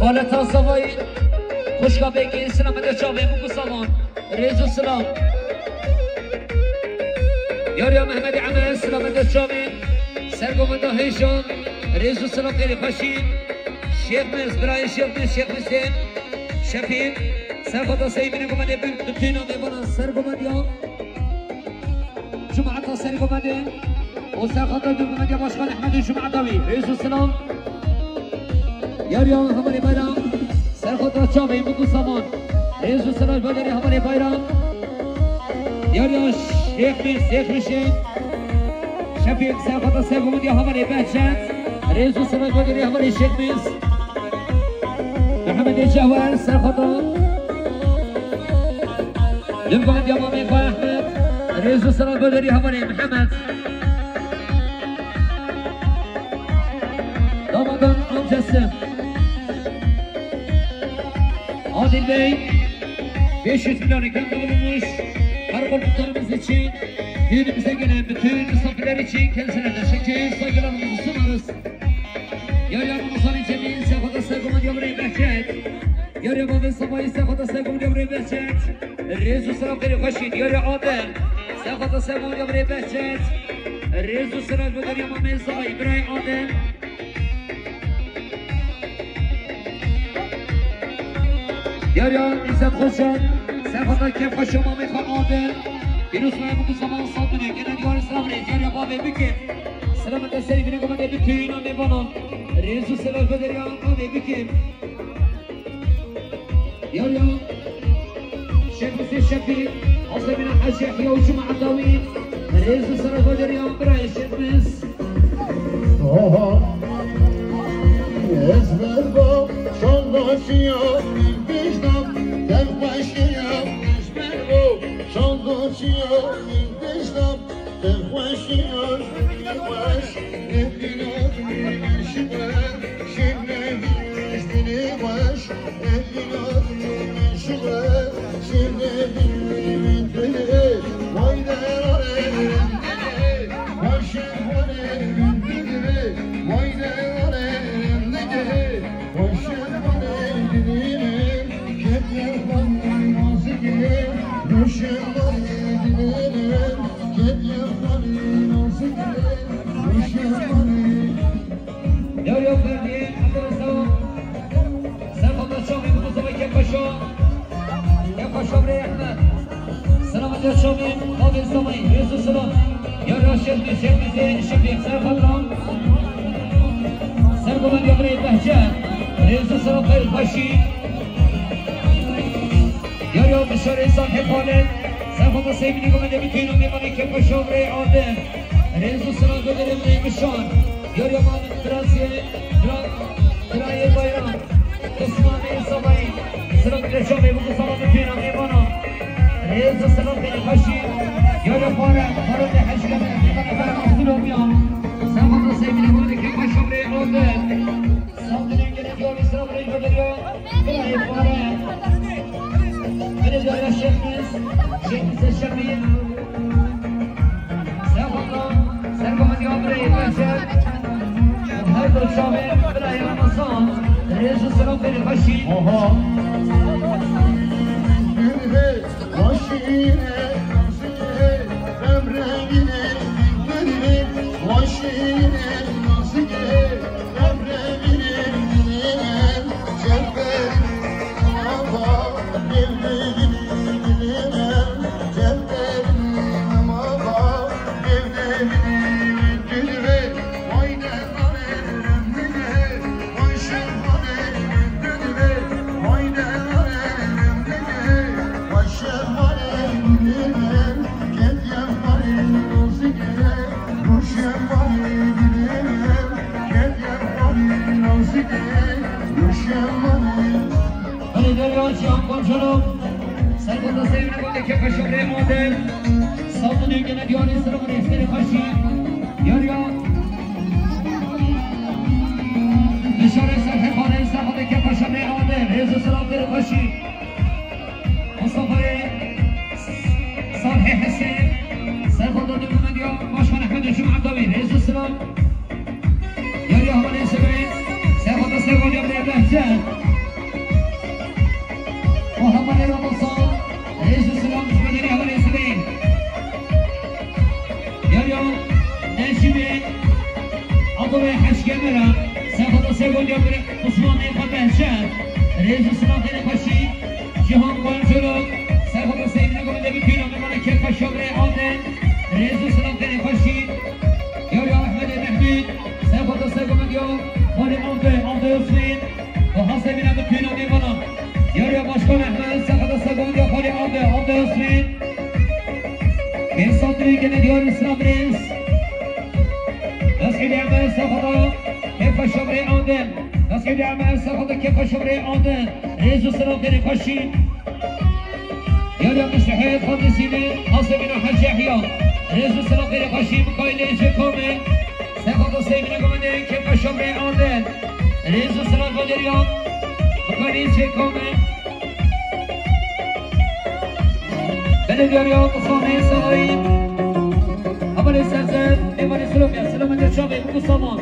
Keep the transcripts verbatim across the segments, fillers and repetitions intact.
Xaleta Savayî, xwişka Begî, silamet e çavê min ku saman. Rêz û silam. Yariya Mehmedê Emer, silamet e çavê. Sergovenda Hêşan, rêz û silam xêrê xweşî. Şêx Miz, birayê Şêx Miz, Şêx Husên, Şefîk, serxweta Seymînê govendê bi-, bi tîna mêvanan sergovendiya. Cumata sergovendê û serxweta dûrgovendiya Başkan Ehmed û cumata wî. Rêz û silam. Yariya Hevalê Bayram, serxweta çavê min ku saman. Rêz û silam ji bo yariya Hevalê Bayram. Yariya Şêx Miz, Şêx Husên. Şefîk, serxweta sergovendiya Hevalê Behçet. Rêz û silam ji bo yariya Hevalê Şêx Miz. Mehemedê Cehwer, serxweta. Li van ya mamê xwe Ehmed, rêz û silav bo derî hevalê Mihemed. Damadın amcası Adil Bey, beş yüz milyon ikram bulunmuş. Her komutanımız için, düğünümüze gelen bütün misafirler için kendisine teşekkür, saygılarımızı sunarız. Yariya Ramazanê Cemîl, serxweta sergovendiya birayê Behçet. Yariya Bavê Savayî, serxweta sergovendiya birayê Behçet. Rêz û silav xêrê xweşî. Yariya Adem, serxweta sergovendiya birayê Behçet. Rêz û silav ji bo yariya Mamê Savayî, birayê Adem. Yariya Îzzet Xoşan, serxweta kêfxweşiya mamê xwe Adem. Pîroz xwe bû ku saman sat bûne. Gene diyarê silav rêz, yariya Bavê Bikê. Selamet e serî vînê govendê bi tûyîna mêvanan. Rêz û silav ji bo yariya Bavê Bikê. Yariya Şêx Misê Şefî, Azemîna Hecî Yehya û cemaeta wî. Rêz û silav ji bo yariya birayê Şêx Mis. Oho. Ez berba şandaşiya min pişta, tev xweşiya min berbo şandaşiya min pişta, tev xweşiya min xweş, ne dinadî min şibe, şim ne dinadî min xweş. Yariya Ferdî, Ebdulreza, serxweta çavê Mustafayê Kêfxweşa, Kêfxweşa birê Ehmed. Selamet ya çavê Bavê Savayî, rêz û silav. Yariya Şêx Mê, Şêx Mê Zê, Şefîq, serxweta. Sergovendiya birê Behçet, rêz û silav xêr xweşî. Yariya Mişarê Salhê Xalid, serxweta Seymînê govendê bi tûyîna mêvanê Kêfxweşa birê Adem. Rêz û silav ji bo derê birê Mişar. Yariya Mamê Firasiyê, Fira-, Firayê Bayram. Osmanê Savayî. Silav bi çavê bû ku salan bi tûyîna mêvanan. Rêz û silav xêrê xweşî. Yariya Fare, Fare tê hej kene. Mêvanê Fare Abdullah Omiyan. Serxweta Seymînê govendê Kêfxweşa birê Adem. Sandinên gelek ya Mîsra birê ji bo derya. Birayê Fare. Birê derya Şêx Mis. Şêx Mis Şefî. Serxweta, sergovendiya birê Behçet. Her du çavê birayê Ramazan. Rêz û silav xêrê xweşî. Oha. Belê derya Cihan Koncelo, serxweta Seymînê govendê Kêfxweşa birê Adem. Sandinê gene diyarê silav rêz xêrê xweşî. Yariya Mişarê Salhê Xalid, serxweta Kêfxweşa birê Adem. Rêz û silav xêrê xweşî. Mustafayê Salhê Hesên, serxweta dûrgovendiya Başkan Ehmed û cemaeta wî. Rêz û silav. Yariya hevalê Muhammed Ramazan, rêz û selam ji bo derê hevalê Zibê. Yar ya Necîbê, Abdullah Heşkemera, Sefata Segondiya Osmanê xwe behşet. Rêz û selam xêrê xweşî. Cihan Koncolo, Sefata Segondiya Gomendê bi kîlo me bana kêfa şabrê Adem. Rêz û selam xêrê xweşî. Yar ya Ehmedê Mehmûd, Sefata Segondiya, Xalê Avde, Avde Osman. Û hase bîna bi kîlo me bana. Yar ya Başkan Ehmed, Sefata Segondiya, Xalê Avde, Avde Osman. Bêsat Duyê gene diyar Îslam Rêz. Destgirê Ehmed Sefata kêfa şabrê Adem. Destgirê Ehmed Sefata kêfa şabrê Adem. Rêz û selam xêrê xweşî. Yar ya Mistehê Xandisînê, Hasebîna Hecî Yehya. Rêz û selam xêrê xweşî, Mikaîlê Cêkomê. Sefata Seybîna Gomendê kêfa şabrê Adem. Rêz û selam xêrê ya Mikaîlê Cêkomê. Belediya Osmanê Sahayî. Hevalê Serzer, Nêvanê Silomya, Silomya Çavê, Muku Saman.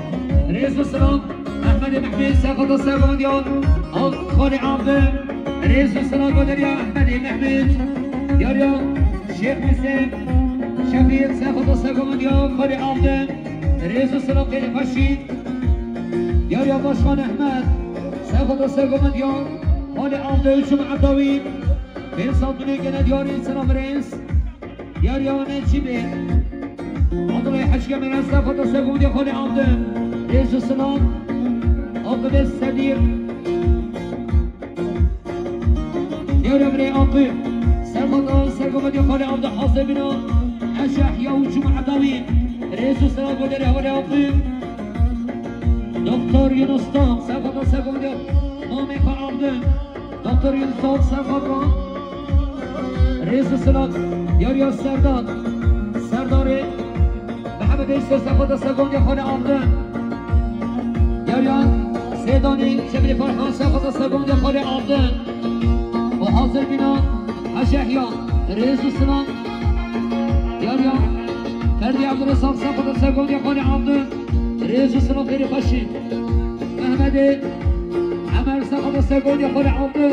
Rêz û selam, Ehmedê Mehmûd, Sefata Segondiya, Xalê Avde. Rêz û selam, Belediya Ehmedê Mehmûd. Yar ya Şêx Hüseyin, Şefîk, Sefata Segondiya, Xalê Avde. Rêz û selam, xêrê xweşî. Yar ya Başkan Ehmed, Sefata Segondiya, Xalê Avde û Cuma Dawî. Bêsat Duyê gene diyarî selam rêz. Yar ya Necîbê. Abdullah Heşkemera, Sefata Segondiya, Xalê Avde. Rêz û selam. Abdullah Sedîq. Yar ya Birê Aqî. Sefata Segondiya, Xalê Avde, Hasebîna Hecî Yehya û Cuma Dawî. Rêz û selam bo derê hevalê Aqî. Doktor Yunus Tam, Sefata Segondiya, mamê xwe Avde. Doktor Yunus Tam, Sefata. Rêz û selam. Yar ya Serdar. Serdarê Mehmet Eyşe, Sefata Segondiya, Xalê Avde. Yar ya Seydanî, Şefî Farhan, Sefata Segondiya, Xalê Avde. Û hazir bîna Hecî Yehya. Rêz û selam. Yar ya Ferdî Abdurrezzak, Sefata Segondiya, Xalê Avde. Rêz û selam xêrê xweşî. Mehmedê Emer, Sefata Segondiya, Xalê Avde.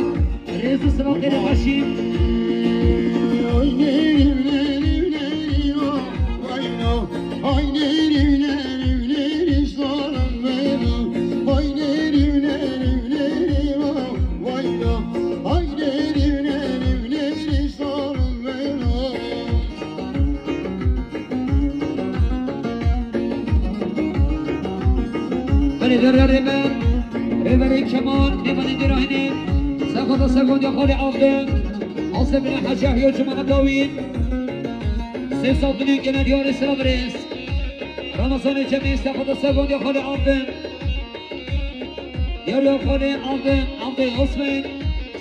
Rêz û selam xêrê xweşî. Belê, rê, rê, rêber, rêberê Kemal, nêvanê Dêrahînê, Sefata Segondiya, Xalê Avde, Hasebîna Hecî Yehya, Cuma Dawî, Sêsat Duyê gene diyarî selam rêz. Ramazanê Cemî, Sefata Segondiya, Xalê Avde. Yar ya Xalê Avde, Avde Osman,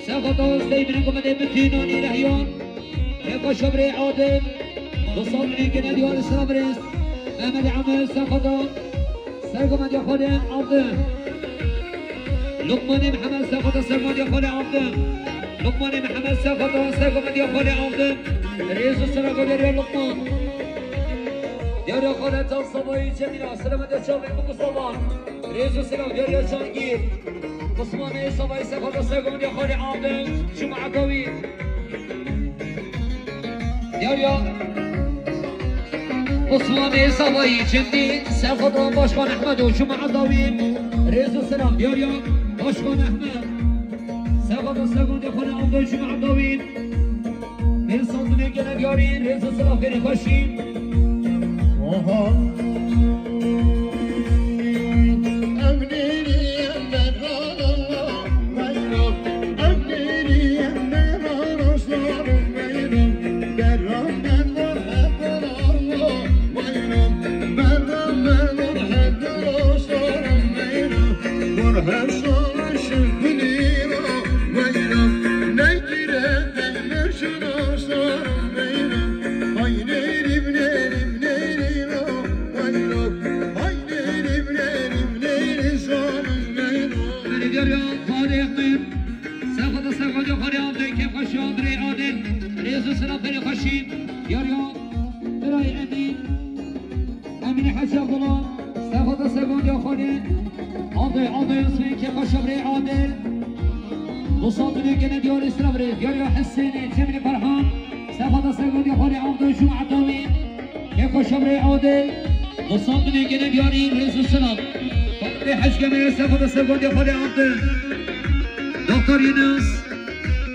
Sefata Seybîna Gomendê, Mitî Nanî Rehyan. Kêfa şabrê Adil. Dostan Mînî gene diyarî selam rêz. Mehmet Emin, Sefata Segondiya, Xalê Avde. Luqmanê Mihemed, Sefata Segondiya, Xalê Avde. Luqmanê Mihemed, Sefata Segondiya, Xalê Avde. Rêz û selam bo derê Luqman. Diyarê Xalê Can Savayî Cemîla, selametiya çavê Muku Savan. Rêz û selam, diyarê Cangîr. Osmanê Savayî, Sefata Segondiya, Xalê Avde. Cuma Dawî. Diyar ya Osmanê Savayî Cindî, Sefata Başkan Ehmed û Cuma Dawî. Rêz û selam, diyar ya Başkan Ehmed. Sefata Segondiya, Xalê Avde, Cuma Dawî. Bêsat Duyê gene diyarî, rêz û selam xêrê xweşî. Oho. Adil Hüseyin, Kefa Şabrê Adil. Dostlar, dünü gene diyor İsra Brê. Diyor ya Hüseyin'i, Cemil Farhan. Sefada Sergon diyor, Holi Abdü Cuma Atavi. Kefa Şabrê Adil. Dostlar, dünü gene diyor İbrahim Selam. Ve Hacı Kemal Sefada Sergon diyor, Holi Abdü. Doktor Yunus.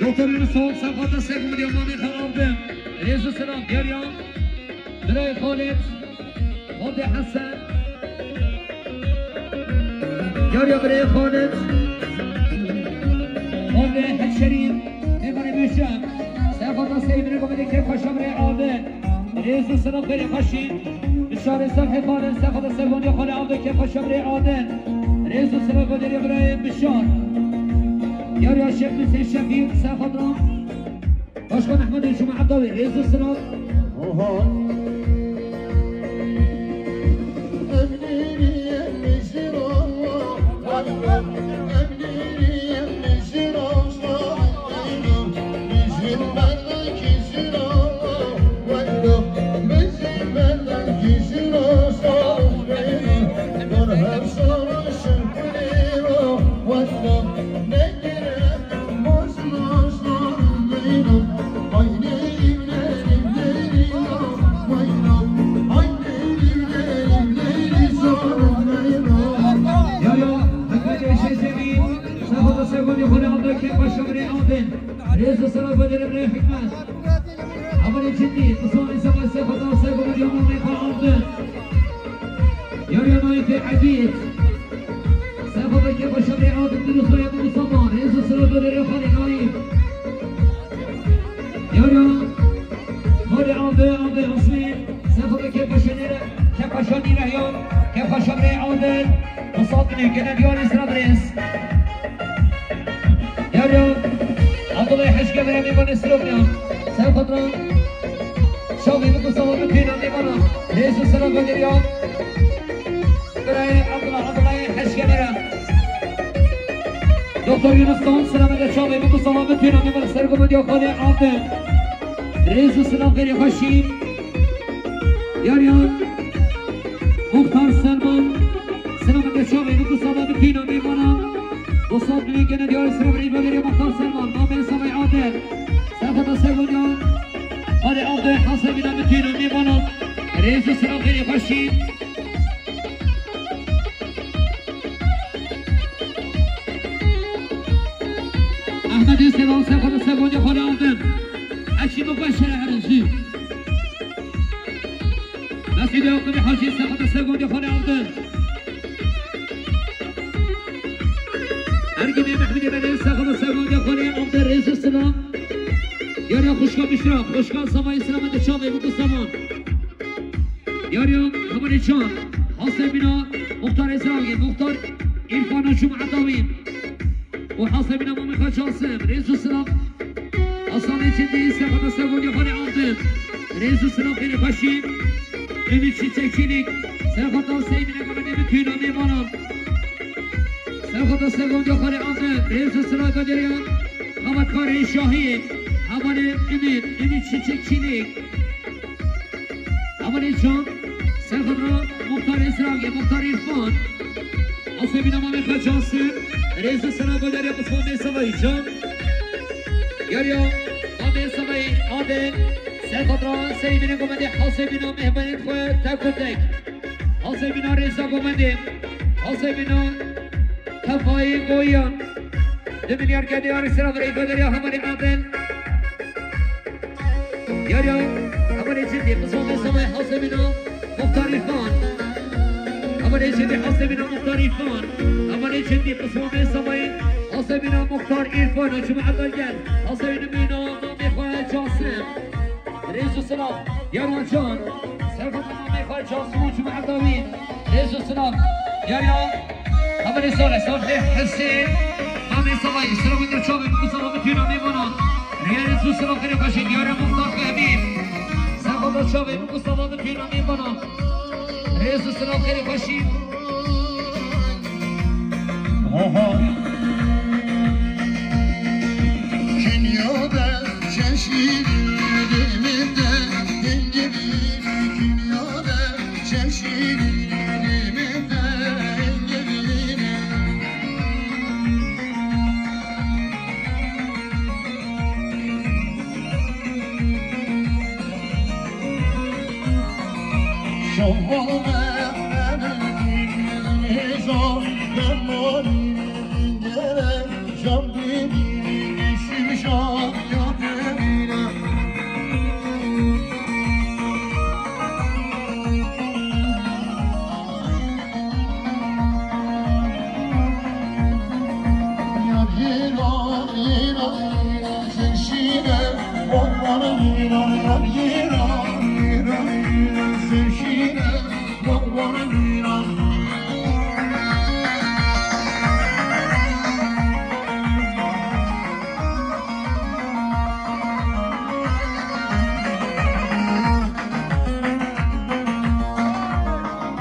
Doktor Yunus Sol, Sefada Sergon diyor, Mami Khan Abdü. Rezu Selam, diyor ya. Birayê Xalid, Xalidê Hesen. Yar ya birayê Xalid. Xalidê Hecşerîf. Mêvanê Mêşe. Sefada Seyfine Gomedê Kefa Şabrê Adil. Rêz û selam xêrê xweşî. Bişarê Selhê Xalid. Sefada Sergonê Xalê Abdê Kefa Şabrê Adil. Rêz û selam xêrê birayê Bişar. Yar ya Şef Hüseyin Şefîq. Sefada. Başkan Ehmedê Cuma Evdawî, rêz û silav. Oha. Rêz û selam xêrê birayê Hikmet. Hevalê cidî, qismanê seba sefada seba Riyamamê xwe avdin. Yariya Naîfê Egîd. Sefada Kefa Şabrê Adil Dirûsayê Musaman. Rêz û silav bo derê xalê Naîf. Yariya xalê Adil, Adil Husnî. Sefada Kefa Şanî Re-, Kefa Şanî Rehyan. Kefa Şabrê Adil. Musab binê gene diyarê sira birêz. Yariya Abdullah Hecke ve Emin Bane Sirokya. Sefada. Şabrê Musaman bütün Emin Bane. Rêz û silav bo derê. Birayê Abdullah, Abdullah Hecke Mera. Doktor Yunus Tan, selamet Şabrê Musaman bütün Emin Bane. Sergo Medya Xalê Abdin. Rêz û silav xêrê xweşî. Yariya Muxtar Selman. Selamet Şabrê Musaman bütün Emin Bane. Dostlar, dünü gene diyarê sira birêz bo derê Muxtar Selman. Namê Samay Adil. Sefada Sergo Medya. Xalê Abdin, Hasan Bina bütün Emin Bane. Rêz û silav xêrê xweşî. Ehmed Hüseyin, Sefa da Sergonê xwe lê avdin. Eşî bi xwe şere herin jî. Mesîdê Akubî Hacî, Sefa da Sergonê xwe lê avdin. Ergînê Mehmedê Belê, Sefa da Sergonê xwe lê avdin. Rêz û silav. Yariya xwişka Bişra, xwişka Sefa Îslamê de çavê biku Sefa. Yariya hevalê çar. Hasê bîna Muxtar Ezragê, Muxtar Îrfan û Cuma Dawî. Û hasê bîna Mamê xwe Casim. Rêz û silav. Hasanê Çindî, Sefada Sergonê xwe lê avdin. Rêz û silav xêrê xweşî. Ümit Çiçek Çelik. Sefada Seymîne Gamedê bi tûna mêvanan. Sefada Sergonê xwe lê avdin. Rêz û silav Gaderya. Xebatkarê Şahî. Hevalê Ümit. Ümit Çiçek Çelik. Hevalê Can, Serxwedra, Muxtar Esragê, Muxtar Îrfan. Hasê bîna Mamê xwe Casim, rêz û silav bo derê Qismê Sevayî Can. Yariya Mamê Sevayî Adil, Serxwedra, Seymînê Gomedê, hasê bîna mêhmanên xwe tek û tek. Hasê bîna Rêza Gomedê, hasê bîna Tefayê Goyan. Du milyar gedê yarî sira virê Gaderya hevalê Adil. Yariya, hevalê Çindî, Qismê Sevayî hasê bîna Muxtar Îrfan. Hevalê Çindî hasê bîna Muxtar Îrfan. Hevalê Çindî, Qismê Sevayî hasê bîna Muxtar Îrfan. Çima Edal gel. Hasê bîna Mamê xwe Casim. Rêz û silav. Yariya Can. Serxwedra Mamê xwe Casim û Cuma Dawî. Rêz û silav. Yariya. Hevalê Salih, Salih Hüseyin. Mamê Sevayî, silav û çavê biku Sava bi tûna mêvanan. Rêz û silav xêrê xweşî, diyarê Muxtar Fehmî. Sefada çavê biku Sava bi tûna mêvanan. Rêz û silav xêrê xweşî. Oho. Künyobe çeşidiminde hingevîn, künyobe çeşidiminde hingevîn.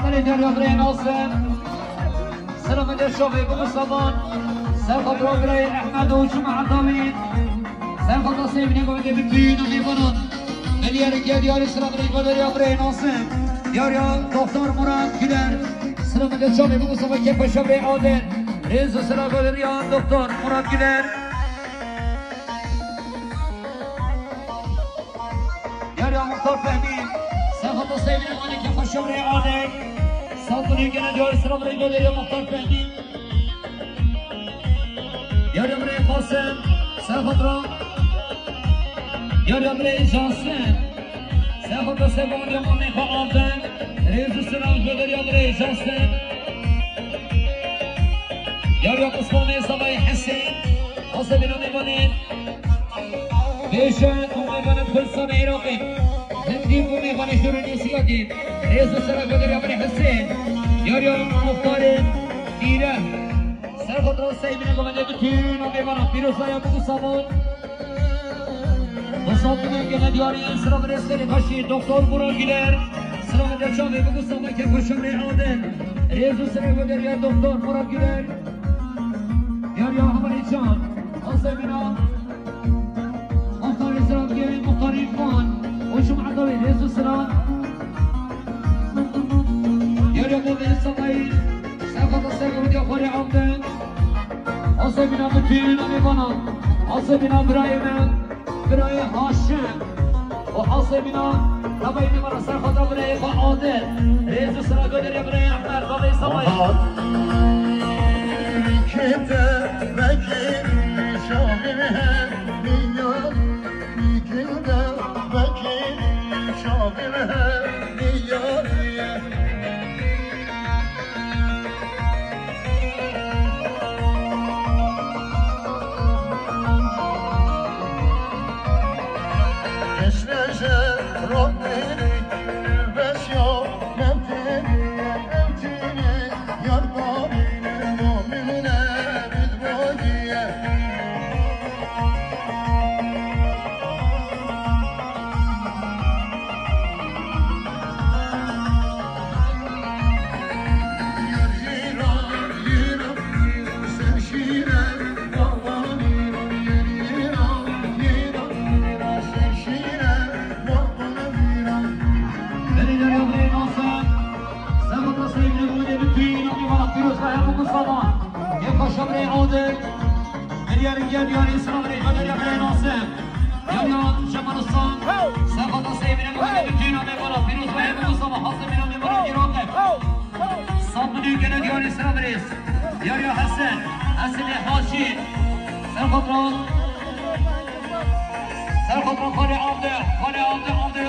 Belê, derya birê Nasir. Selamê de şovê bigu saman. Serxotra birê Ehmed û Cuma Dawîd. Serxotra Seyvînê goyde bi pîn û mêvanan. Beliyarê gel diyarê sira birê goyde ya birê Nasir. Diyar ya Doktor Murat Güler. Selamê de şovê bigu saman, kefa şovê Adil. Rêz û sira goyde ya Doktor Murat Güler. Yar ya Muxtar Fehmî, serxotra Seyvînê goyde kefa şovê Adil. Sağ olun, gene diyor sıra burayı gönderiyor Muxtar Fehmî. Yar ya burayı Qasim, serxotra. Yar ya burayı Casim. Serxotra Seyvînê goyde Muxtar Fehmî. Rêz û selam gönderiyor burayı Casim. Yar ya Osmanê Savayê Hesên. Asê bîna mêvanê. Bêje ku mêvanê Kurdistanê Iraqê. Hindî ku mêvanê şûrê Nêsiyatê. Rêz û sera goderî ya birê Hesên. Yar ya Muxtarê Dîre. Serxotra Seyvînê goderî ya bütün û mêvana pîroza ya bigu saman. Boşaltmaya gelen diyarê sira birê serê paşê Doktor Murat Güler. Sira birê çavê bigu saman kefa şovê Adil. Rêz û sera goderî ya Doktor Murat Güler. Yar ya Hevalê Can, Azemîna, Muxtarê Zirabgê, Muxtarê Van, Oşum Edawê, Rêz û Siran. Yar ya Bavê Samayî, Serxotra Sergomî ya Xwarê Amde, Azemîna bütün û mêvana, Azemîna birayê me. Birayê Haşim û Hasemîna, navayê nêvana serxotra birayê xwe Adil. Rêz û sera goderî ya birayê Ehmed, bavê Samayî. Milyarın gel diyarı İslam'ın, Milyarın gel diyarı İslam'ın. Yar ya Cemal Usta, serxotra Seyvînê goderî ya bütün û mêvana, pîroz ve hep Mustafa Hasan bin Amir Murat Giroke. Sat milyarın gel diyarı İslam'ın. Yar ya Hasan, Hasan Hacı, serxotra, serxotra Xwarê Amde, Xwarê Amde, Amde.